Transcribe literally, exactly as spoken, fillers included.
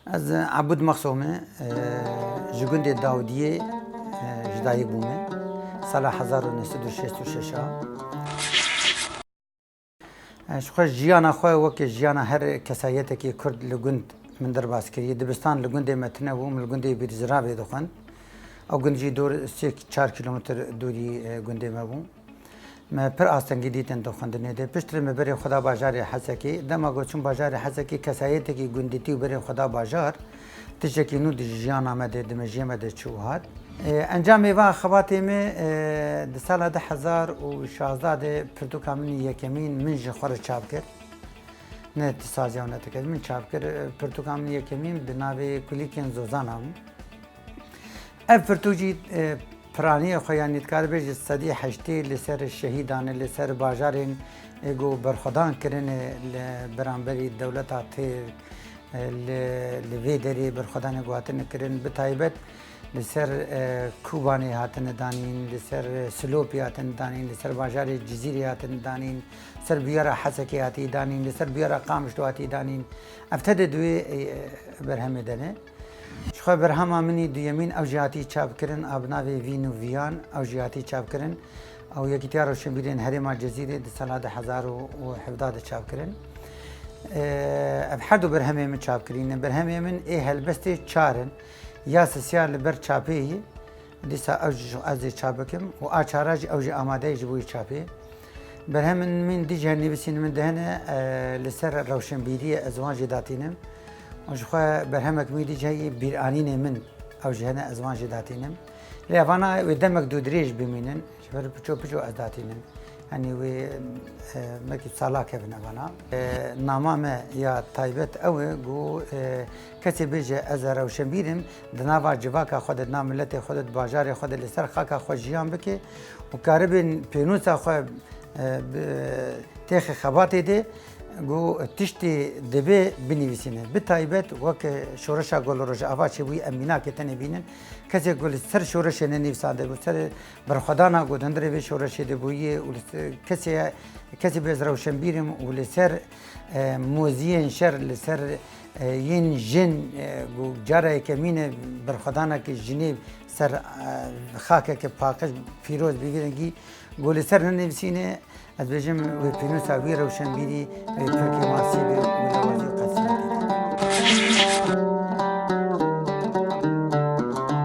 Ez Ebûd Mexsomê, e, ji gundê Dawdiyê, e, ji dayik bûme. Sala hezar û neh sed û şêst û şeş a. E, ji xwe jiyana xwe weke jiyana her kesayetekî Kurd li gund min derbas kiriye. Dibistan li gundê me tune bû, min li gundê Bîrziravê dixwend. Ew gund jî dor sê çar kîlometr dûrî, e, gundê me bû. Me pir astengî dîtin di xwendinê de. Piştre me berê xwe da bajarê Hesekê. Dema ku çûm bajarê Hesekê, kesayetekî gundîtî û berê xwe da bajar, tiştekî nû di jiyana me de, di mejiyê me de çû û hat. E, encamê va xebatê me, e, di sala du hezar û şazda de pirtûka min yekemîn min ji xwe re çap kir. Ne ti saziya û ne ti kes min çap kir. E, pirtûka min yekemîn bi navê Kulîkên Zozana bû. Ev pirtûk jî, e, piraniyê xwe, yanî dikare bêje sedî heştê li ser şehîdan e, li ser bajarên, e, ku berxwedan kirine li beramberî dewleta Tirk, e, li, li vê derê berxwedanê ku hatine kirin, bi taybet li ser, e, Kobanê hatine danîn, li ser Silopê hatine danîn, li ser bajarê Cizîrê hatine danîn, ser bûyera Hesekê hatî danîn, li ser bûyera Qamişlo hatî danîn. Ev tede di wê, e, berhemê de ne. Ji xwe berhema min î duyemîn ew jî hatî çapkirin, a bi navê Vîn û Viyan, ew jî hatî çapkirin. Ew Yekîtiya Rewşenbîrên Herêma Cizîrê di sala du hezar û hevdeh de çapkirin. Ev her du berhemê min çapkirî ne. Berhemê min ê helbestê çar in. Ya sisiya li ber çapê yî, dîsa ew jî ez ê çap bikim û a çara jî ew jî amade ye ji bo yî çapê. Berhemên min dî jî nivîsîn min de hene, e, li ser rewşenbîriyê ez wan jî datînim. Û ji xwe berhemek min dî jî heye bîranînê min, ew jî hene ez wan jî datînim. Lê evana wê demek dû dirêj bimînin, ji ber piço piço ez datînim. Yanî wê, e, belkî sala kevin evana. E, nama me ya taybet ew e, ku, e, kesê bêje ez rewşenbîr im, di nava civaka xwe de, di nav miletê xwe de, di bajarê xwe de, li ser xaka xwe jiyan bike û karibin pênûsa xwe, e, bi, têxê xebatê de, ku tiştê dibe binivîsîne. Bi taybet weke şoreşa ku li Rojava çêbûyî em mînakê tenê bînin. Kesê ku li ser şoreşê nenivîsandibû, ser berxwedana ku di hundirê vê şoreşê de bûye û li ser kesê, kesê bi ez rewşenbîr im û li ser, e, moziyên şer, li ser, e, yên jin, e, ku cara yekemîn e berxwedaneke jinê ser, e, xakeke paqij, pîroz bi vî rengî ku li ser nenivîsîne, ez bêjim wê pênûsa wî rewşenbîrî, e, pirkê masî be û lawazî